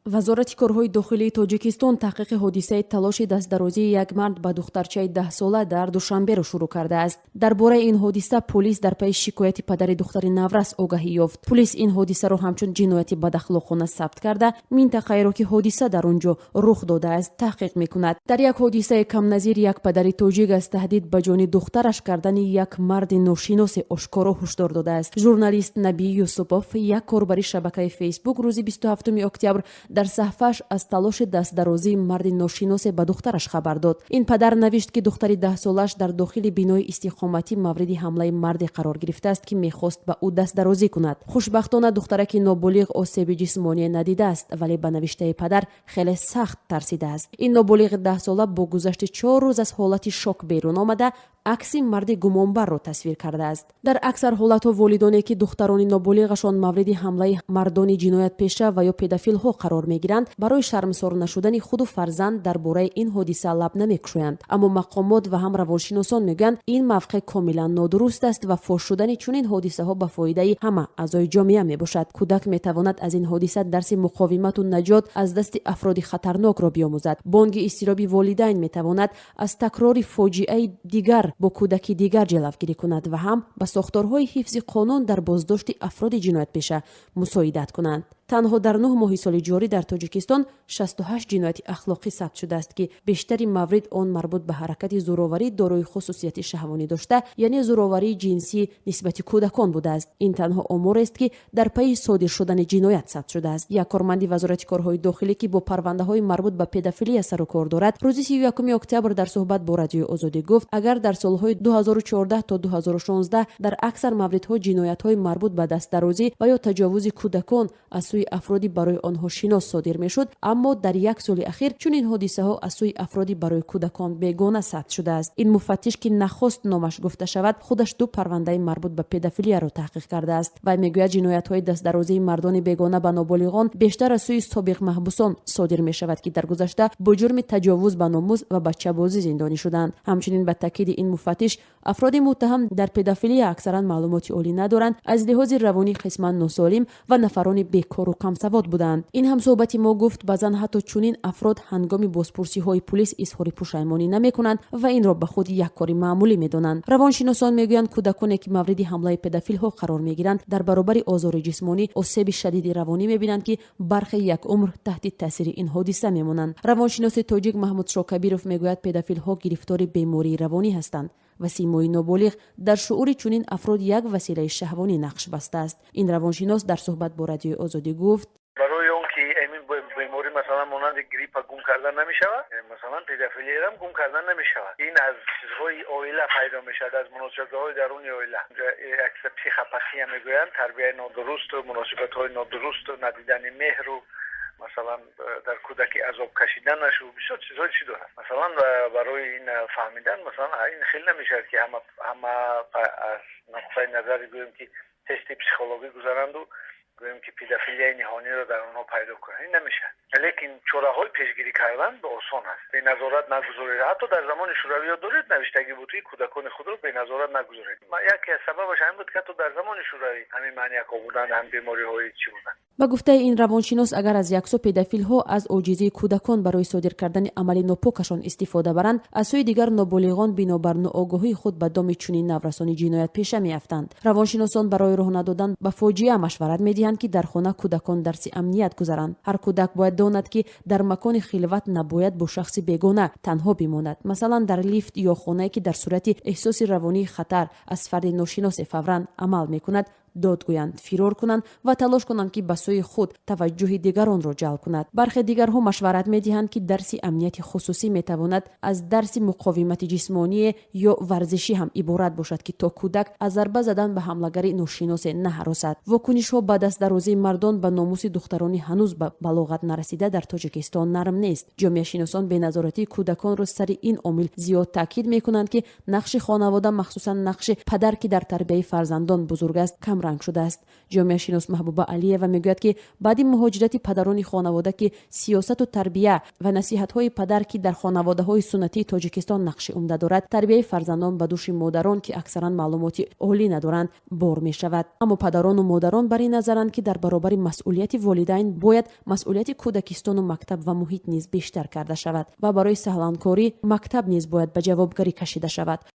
Вазорати корҳои дохилии Тоҷикистон таҳқиқи ҳодисаи талоши дастдарозии як мард ба духтарчаи 10-сола дар Душанберо шурӯъ кардааст. Дар бораи ин ҳодиса полис дар пайи шикояти падари духтари наврас огаҳӣ ёфт. Полис ин ҳодисаро ҳамчун ҷинояти бадахлоқона сабт карда, минтақаеро, ки ҳодиса дар он ҷо рух додааст, таҳқиқ мекунад. Дар як ҳодисаи камназир як падари тоҷик аз таҳдид ба ҷони духтараш кардани як марди ношиносе ошкоро ҳушдор додааст. Журналист Набӣ Юсупов, як корбари шабакаи Фейсбук, рӯзи 27 октябр дар саҳфааш аз талоши дастдарозии марди ношиносе ба духтараш хабар дод. Ин падар навишт, ки духтари 10-солааш дар дохили бинои истиқоматӣ мавриди ҳамлаи марде қарор гирифтааст, ки мехост ба ӯ дастдарозӣ кунад. Хушбахтона, духтараки ноболиғ осеби ҷисмоние надидааст, вале, ба навиштаи падар, хеле сахт тарсидааст. Ин ноболиғи 10-сола бо гузашти 4 рӯз аз ҳолати шок берун омада, акси марди гумонбарро тасвир кардааст. Дар аксар ҳолатҳо волидоне, ки духтарони ноболиғашон мавриди ҳамлаи мардони ҷиноятпеша ва ё педофилҳо қарор мегиранд, барои шармсор нашудани худу фарзанд дар бораи ин ҳодиса лаб намекушоянд. Аммо мақомот ва ҳам равоншиносон мегӯянд, ин мавқеъ комилан нодуруст аст ва фош шудани чунин ҳодисаҳо ба фоидаи ҳама аъзои ҷомеа мебошад. Кӯдак метавонад аз ин ҳодиса дарси муқовимату наҷот аз дасти афроди хатарнокро биомӯзад. Бонги изтироби волидайн метавонад аз такрори фоҷиаи дигар бо кӯдаки дигар ҷилавгирӣ кунад ва ҳам ба сохторҳои ҳифзи қонун дар боздошти афроди ҷиноятпеша мусоидат кунанд. Танҳо дар 9 моҳи соли ҷорӣ дар Тоҷикистон 68 ҷинояти ахлоқӣ сабт шудааст, ки бештари маврид он марбут ба ҳаракати зӯроварӣ дорои хусусияти шаҳвонӣ дошта, яъне зӯроварии ҷинсӣ нисбати кӯдакон будааст. Ин танҳо оморест, ки дар пайи содир шудани ҷиноят сабт шудааст. Як корманди Вазорати корҳои дохилӣ, ки бо парвандаҳои марбут ба педофилия сару кор дорад, рӯзи 31 октябр дар суҳбат бо Радиои Озодӣ гуфт, агар дар солҳои 2014 то 2016 дар аксар мавридҳо ҷиноятҳои марбут ба дастдарозӣ ва ё таҷовузи кӯдакон аз сӯи афроди барои онҳо шинос содир мешуд, аммо дар як соли ахир чунин ҳодисаҳо аз сӯи афроди барои кӯдакон бегона сабт шудааст. Ин муфаттиш, ки нахост номаш гуфта шавад, худаш ду парвандаи марбут ба педофилияро таҳқиқ кардааст. Вай мегӯяд, ҷиноятҳои дастдарозии мардони бегона ба ноболиғон бештар аз сӯи собиқ маҳбусон содир мешавад, ки дар гузашта бо ҷурми таҷовуз ба номус ва бачабозӣ зиндонӣ шуданд. Ҳамчунин, ба таъкиди ин муфаттиш, афроди муттаҳам дар педофилия аксаран маълумоти олӣ надоранд, аз лиҳози равонӣ қисман носолим ва нафарони бекору камсавод буданд. Ин ҳамсӯҳбати мо гуфт, баъзан ҳатто чунин афрод ҳангоми бозпурсиҳои пулис изҳори пушаймонӣ намекунанд ва инро ба худ як кори маъмулӣ медонанд. Равоншиносон мегӯянд, кӯдаконе, ки мавриди ҳамлаи педофилҳо қарор мегиранд, дар баробари озори ҷисмонӣ осеби шадиди равонӣ мебинанд, ки бархе як умр таҳти таъсири ин ҳодиса мемонанд. Равоншиноси тоҷик Маҳмуд Шокабиров мегӯяд, педофилҳо гирифтори бемории равонӣ ҳастанд ва симои ноболиғ дар шуъури чунин афрод як василаи шаҳвонӣ нақш бастааст. Ин равоншинос дар суҳбат бо Радиои Озодӣ гуфт: Барои он ки ин беморӣ, масалан, монанди гриппа гум кардан намешавад, масалан, педофилиярам гум кардан намешавад. Ин аз чизҳои оила пайдо мешавад, аз муносибатҳои даруни оила. Як психопатия мегӯянд, тарбияи нодурусту муносибатҳои нодурусту надидани меҳру, масалан, дар кӯдаки азоб кашиданашу бисёр чизҳои чӣ дорад. Масалан, барои ин фаҳмидан, масалан, ин хеле намешавад, ки ҳама аз нуқтаи назари, гӯем, ки тести психологӣ гузаранду, гӯем, ки педофилияи ниҳониро дар онҳо пайдо кунанд. Ин намешавад, лекин чораҳои пешгирӣ кардан осон аст. Беназорат нагузоред. Ҳатто дар замони Шӯравӣ, ёд доред, навиштагӣ буд, ки кӯдакони худро беназорат нагузоред. Яке аз сабабаш ҳамин буд, ки ҳатто дар замони Шӯравӣ ҳамин маниякҳо буданд, ҳам бемориҳои чӣ буданд. Ба гуфтаи ин равоншинос, агар аз як сӯ педофилҳо аз оҷизии кӯдакон барои содир кардани амали нопокашон истифода баранд, аз сӯи дигар ноболиғон бинобар ноогоҳии худ ба доми чунин наврасони ҷиноятпеша меафтанд. Равоншиносон барои роҳ надодан ба фоҷиа машварат медиҳанд, ки дар хона кӯдакон дарси амният гузаранд. Ҳар кӯдак бояд донад, ки дар макони хилват набояд бо шахси бегона танҳо бимонад, масалан, дар лифт ё хонае, ки дар сурати эҳсоси равонии хатар аз фарди ношиносе фавран амал мекунад, дод гӯянд, фирор кунанд ва талош кунанд, ки ба сӯи худ таваҷҷӯҳи дигаронро ҷалб кунад. Бархе дигарҳо машварат медиҳанд, ки дарси амнияти хусусӣ метавонад аз дарси муқовимати ҷисмоние ё варзишӣ ҳам иборат бошад, ки то кӯдак аз зарба задан ба ҳамлагари ношиносе наҳаросад. Вокунишҳо ба дастдарозии мардон ба номуси духтарони ҳанӯз ба балоғат нарасида дар Тоҷикистон нарм нест. Ҷомеашиносон беназоратии кӯдаконро сари ин омил зиёд таъкид мекунанд, ки нақши хонавода, махсусан нақши падар, ки дар тарбияи фарзандон бузург аст, камрангтар. Камранг шудааст. Ҷомеашинос Маҳбуба Алиева мегӯяд, ки баъди муҳоҷирати падарони хонавода, ки сиёсату тарбия ва насиҳатҳои падар, ки дар хонаводаҳои суннатии Тоҷикистон нақши умда дорад, тарбияи фарзандон ба дӯши модарон, ки аксаран маълумоти олӣ надоранд, бор мешавад. Аммо падарону модарон бар ин назаранд, ки дар баробари масъулияти волидайн бояд масъулияти кӯдакистону мактаб ва муҳит низ бештар карда шавад ва барои саҳланкорӣ мактаб низ бояд ба ҷавобгарӣ кашида шавад.